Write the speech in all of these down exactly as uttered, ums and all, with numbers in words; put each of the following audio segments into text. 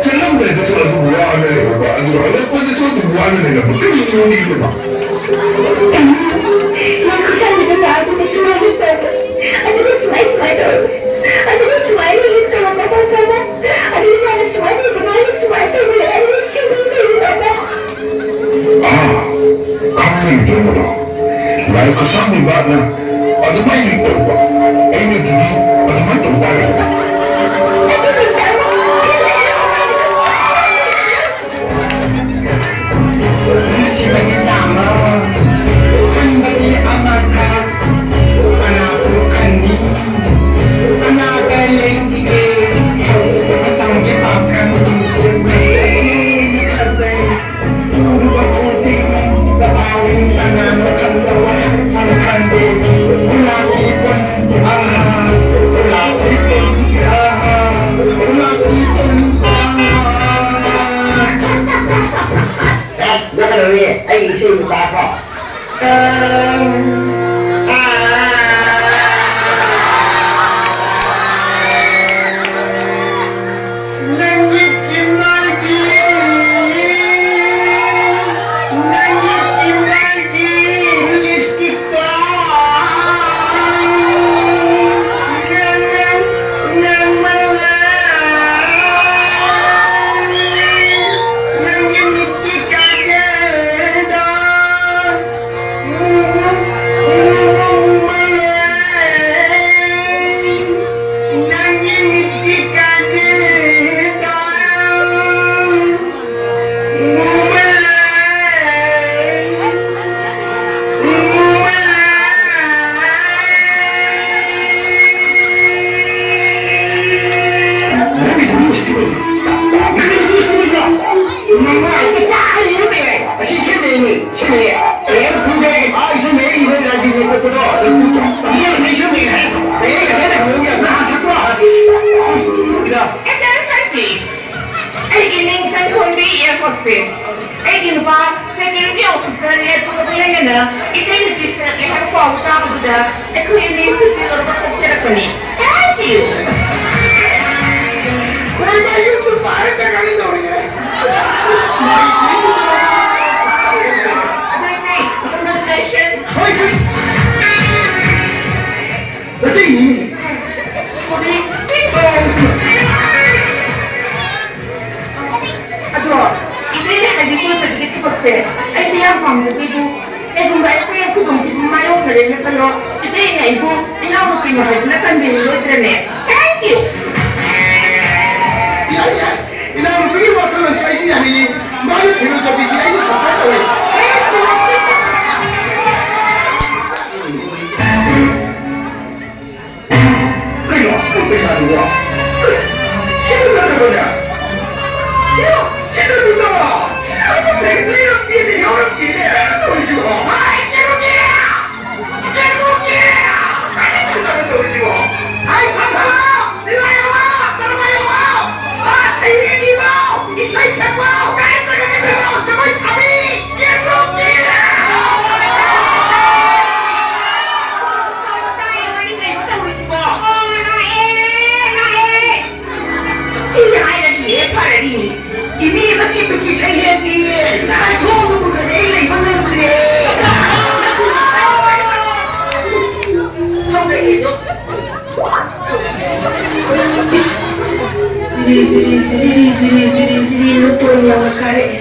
ꯆꯠꯂꯝꯗꯥꯏꯗꯁꯨ ꯑꯗꯨꯝ ꯋꯥꯅ ꯂꯩꯔꯝꯕ, ꯑꯗꯨꯒ ꯍꯜꯂꯛꯄꯗꯁꯨ ꯑꯗꯨꯝ ꯋꯥꯅ ꯂꯩꯔꯝꯕ, ꯀꯔꯤ ꯅꯣꯛꯅꯤꯡꯕꯅꯣ? ꯂꯥꯏ ꯈꯨꯠꯁꯥꯟꯕꯤꯗ ꯂꯥꯛꯑꯗꯤ ꯁꯨꯃꯥꯏꯅ ꯇꯧꯕ, ꯑꯗꯨꯒ ꯁꯨꯃꯥꯏ ꯁꯨꯃꯥꯏ ꯇꯧꯕ, ꯑꯗꯨꯒ ꯁꯨꯃꯥꯏꯅ ꯍꯦꯛ ꯇꯧꯔꯝꯕ ꯇꯧꯕ, ꯑꯗꯨꯒ ꯃꯥꯅ ꯁꯨꯃꯥꯏꯅ ꯂꯩꯕ, ꯃꯥꯅ ꯁꯨꯃꯥꯏꯅ ꯇꯧꯕ, ꯑꯩꯅ ꯁꯤꯒꯤ ꯇꯧꯕ꯫ ꯑꯥ, ꯈꯪꯉꯦ ꯏꯕꯦꯝꯃꯗꯣ꯫ ꯂꯥꯏ ꯈꯨꯠꯁꯥꯟꯕꯤ ꯃꯥꯅ ꯑꯗꯨꯃꯥꯏꯅ ꯇꯧꯕ, ꯑꯩꯅꯗꯤ ꯑꯗꯨꯃꯥꯏꯅ ꯇꯧ ꯇꯥꯔꯦ꯫ ꯅꯨꯡꯁꯤꯕꯒꯤ ꯆꯥꯡ, ꯈꯟꯕꯗꯤ ꯑꯃꯈꯛ, ꯀꯅꯥꯕꯨ ꯈꯟꯅꯤ? ꯀꯅꯥꯒ ꯂꯩꯁꯤꯒꯦ? ꯍꯧꯖꯤꯛ ꯃꯇꯝꯒꯤ ꯄꯥꯈꯪꯁꯤꯡꯁꯦ ꯐꯖꯩ꯫ ꯎꯔꯨꯕ ꯈꯨꯗꯤꯡ ꯅꯨꯡꯁꯤꯕ ꯐꯥꯎꯏ, ꯀꯅꯥꯅꯣ ꯈꯪꯗꯕ ꯍꯥꯏꯐꯝ ꯈꯪꯗꯦ꯫ ꯒꯨꯂꯥꯞꯀꯤ ꯄꯨꯟꯁꯤ ꯑꯍꯥ, ꯒꯨꯂꯥꯞꯀꯤ ꯄꯨꯟꯁꯤ ꯑꯍꯥ, ꯒꯨꯂꯥꯞꯀꯤ ꯄꯨꯟꯁꯤ ꯑꯍꯥ꯫ ꯑꯦ, ꯅꯣꯛꯀꯅꯨꯅꯦ, ꯑꯩꯒꯤ ꯏꯁꯩ ꯑꯃ ꯇꯥꯈꯣ꯫ Exactly. ꯑꯩꯒꯤ ꯃꯤꯡ ꯁꯟꯈꯣꯟꯕꯤ, air hostess꯫ ꯑꯩꯒꯤ ꯅꯨꯄꯥ security officer ꯅꯦ, ꯑꯗꯨꯒ ꯂꯣꯏꯅꯅ ꯏꯇꯩ ꯅꯨꯄꯤ ꯁꯤꯔꯛꯀꯦ ꯍꯥꯏꯕ ꯄꯥꯎ ꯇꯥꯕꯗꯨꯗ ꯑꯩꯈꯣꯏ ꯑꯅꯤ ꯁꯨꯇꯤ ꯂꯧꯔꯒ ꯊꯣꯛꯆꯔꯛꯄꯅꯤ꯫ Thank you. ꯑꯩꯅ ꯑꯩꯕꯨ ꯏꯅꯥꯎꯅꯨꯄꯤ ꯃꯈꯩꯁꯤꯅ ꯀꯟꯕꯤꯔꯔꯣꯏꯗ꯭ꯔꯅꯦ? Thank you! ꯌꯥꯏ, ꯌꯥꯏ꯫ ꯏꯅꯥꯎꯅꯨꯄꯤꯒꯤ ꯋꯥꯈꯜꯂꯣꯟꯁꯨ ꯑꯩꯁꯨ ꯌꯥꯅꯤꯡꯉꯤ꯫ ꯃꯥꯒꯤ ꯐꯤꯂꯣꯁꯣꯐꯤꯁꯤ ꯑꯩꯁꯨ support ꯇꯧꯏ꯫ ꯀꯩꯅꯣ? ꯀꯩ ꯄꯩꯁꯥꯗꯨꯕꯣ? ꯁꯤꯗ ꯅꯠꯇ꯭ꯔꯣꯅꯦ? ꯁꯤꯗ, ꯁꯤꯗ ꯅꯠꯇ꯭ꯔꯣ? ꯁꯤꯗ ꯅꯠꯇ꯭ꯔꯣ? ꯂꯩꯔꯛꯇꯦꯅꯦ, ꯌꯥꯎꯔꯛꯇꯦꯅꯦ꯫ ꯇꯧꯔꯤꯁꯤꯕꯣ? ꯍꯥꯏ, ꯀꯩꯅꯣꯅꯦ! ꯁꯤ ꯍꯥꯏꯔꯗꯤ ꯍꯦꯛ ꯐꯔꯅꯤ꯫ ꯏꯕꯦꯝꯃ, ꯀꯤꯕꯨ ꯀꯤꯁꯜꯂꯦ, ꯅꯥꯏꯊꯣꯡꯗꯨ ꯎꯕꯗ ꯑꯩ ꯂꯩꯕ ꯉꯝꯗ꯭ꯔꯦ꯫ ꯍꯧꯒꯠꯂꯦꯗꯣ꯫ ꯖꯤꯔꯤ, ꯖꯤꯔꯤ, ꯖꯤꯔꯤ, ꯖꯤꯔꯤ, ꯖꯤꯔꯤ, ꯖꯤꯔꯤ, ꯖꯤꯔꯤ, ꯂꯨꯇꯣꯟ ꯌꯧꯅ ꯀꯥꯔꯛꯑꯦ꯫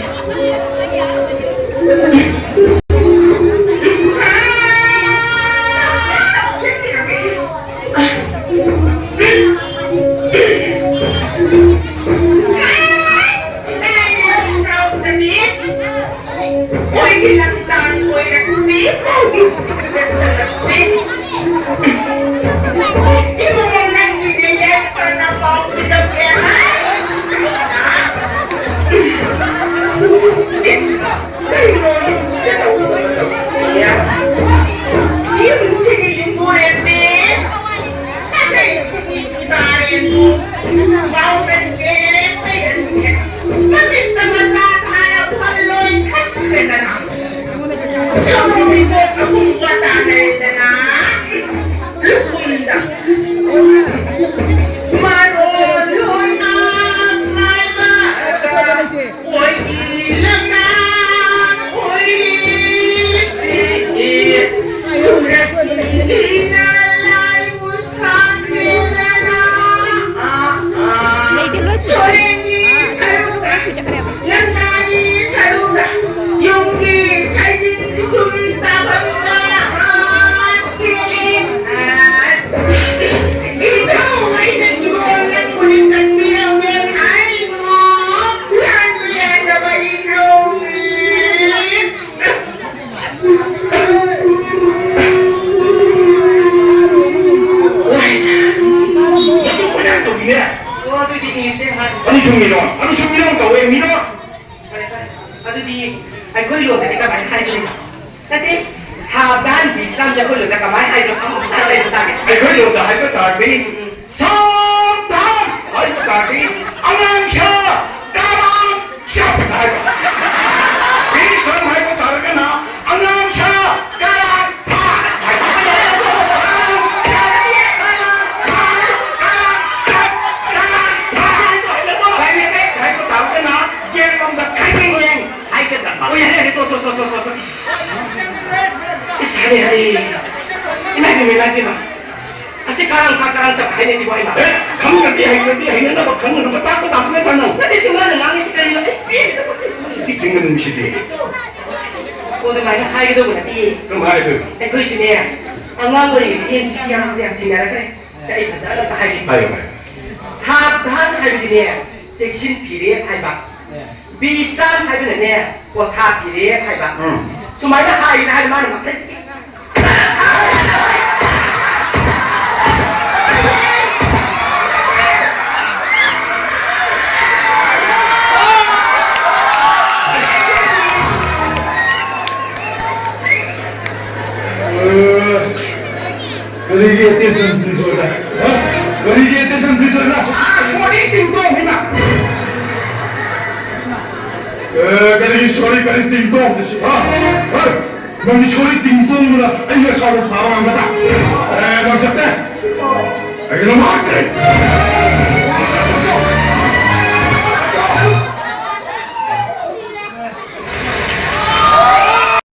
ꯁꯥꯕꯙꯥꯟ ꯍꯥꯏꯕ ꯇꯥꯔꯗꯤ ꯑꯉꯥꯡꯁꯥ ꯀꯔꯥꯡ ꯆꯠ ꯍꯥꯏꯕ꯫ ꯕꯤꯁꯟ ꯍꯥꯏꯕ ꯇꯥꯔꯒꯅ ꯑꯉꯥꯡꯁꯥ ꯀꯔꯥꯡ ꯐꯥ ꯍꯥꯏꯕ꯫ ꯀꯔꯥꯡ ꯆꯠ, ꯀꯔꯥꯡ ꯐꯥ ꯍꯥꯏꯕ ꯍꯥꯏꯕ ꯇꯥꯔꯒꯅ ꯌꯦꯟꯂꯣꯝꯗ ꯈꯥꯏꯅꯤꯡ ꯌꯦꯡ ꯍꯥꯏꯒꯗꯕ꯫ ꯑꯣ, ꯌꯥꯔꯦ, ꯌꯥꯔꯦ, ꯇꯣꯛ, ꯇꯣꯛ, ꯇꯣꯛ, ꯇꯣꯛ, ꯇꯣꯛ꯫ ꯏꯁ, ꯏꯁ, ꯍꯥꯏꯔꯦ, ꯍꯥꯏꯔꯦ꯫ ꯏꯃꯥꯏ, ꯏꯃꯥꯏ, ꯏꯃꯥꯏ, ꯏꯃꯥꯏ꯫ ꯑꯁꯤ ꯀꯔꯥꯡ ꯐꯥ ꯀꯔꯥꯡ ꯆꯠ ꯍꯥꯏꯅꯁꯤꯕꯣ ꯑꯩꯅ? ꯑꯦ, ꯈꯪꯗ꯭ꯔꯗꯤ ꯍꯩꯇ꯭ꯔꯗꯤ ꯍꯩꯅꯅꯕ ꯈꯪꯅꯅꯕ ꯇꯥꯛꯄ ꯇꯥꯛꯄꯅꯦ ꯀꯩꯅꯣ꯫ ꯅꯠꯇꯦ, ꯁꯤ ꯃꯥꯅ ꯉꯥꯡꯉꯤꯁꯤ ꯀꯩꯅꯣ? ꯑꯩ ꯄꯦꯟꯗꯕ꯫ ꯁꯤ ꯆꯤꯡꯒ ꯅꯨꯡꯁꯤꯗꯦ꯫ ꯑꯣ, ꯑꯗꯨꯃꯥꯏꯅ ꯍꯥꯏꯒꯗꯧꯕ ꯅꯠꯇꯦ꯫ ꯀꯔꯝ ꯍꯥꯏꯗꯣꯏꯅꯣ? ꯑꯩꯈꯣꯏꯁꯨꯅꯦ, ꯑꯉꯥꯡ ꯑꯣꯏꯔꯤꯉꯩꯗ ꯌꯥꯝ, ꯌꯥꯝ ꯊꯦꯡꯅꯔꯛꯈ꯭ꯔꯦ꯫ ꯑꯩ ꯐꯖꯅ ꯑꯝꯇ ꯍꯥꯏꯒꯦ꯫ ꯍꯥꯏꯌꯣ, ꯍꯥꯏꯌꯣ꯫ ꯁꯥꯕꯙꯥꯟ ꯍꯥꯏꯕꯗꯤꯅꯦ, ꯆꯦꯛꯁꯤꯟ ꯐꯤꯔꯦꯞ ꯍꯥꯏꯕ꯫ ꯕꯤꯁ꯭ꯔꯥꯝ ꯍꯥꯏꯕꯅꯅꯦ, ꯄꯣꯊꯥ ꯐꯤꯔꯦꯞ ꯍꯥꯏꯕ꯫ ꯎꯝ꯫ ꯁꯨꯃꯥꯏꯅ ꯍꯥꯏꯅ ꯍꯥꯏ ꯃꯥꯅ ꯃꯈꯩ꯫ ꯀꯔꯤꯒꯤ attention please ꯑꯣꯏꯕ? ꯍꯥ? ꯀꯔꯤꯒꯤ attention please ꯑꯣꯏꯕ? ꯑꯥ, sorry, ꯇꯤꯡꯇꯣꯡ ꯍꯥꯏꯅ꯫ ꯑꯦ, ꯀꯔꯤꯒꯤ sorry, ꯀꯔꯤ ꯇꯤꯡꯇꯣꯡ? ꯍꯥ? ꯍꯥ? ꯅꯪꯒꯤ sorry ꯇꯤꯡꯇꯣꯡꯗꯨꯅ ꯑꯩꯅ ꯁꯥꯎꯕ ꯐꯥꯕ ꯉꯝꯒꯗ꯭ꯔꯥ? ꯑꯦ, ꯅꯪ ꯆꯠ-,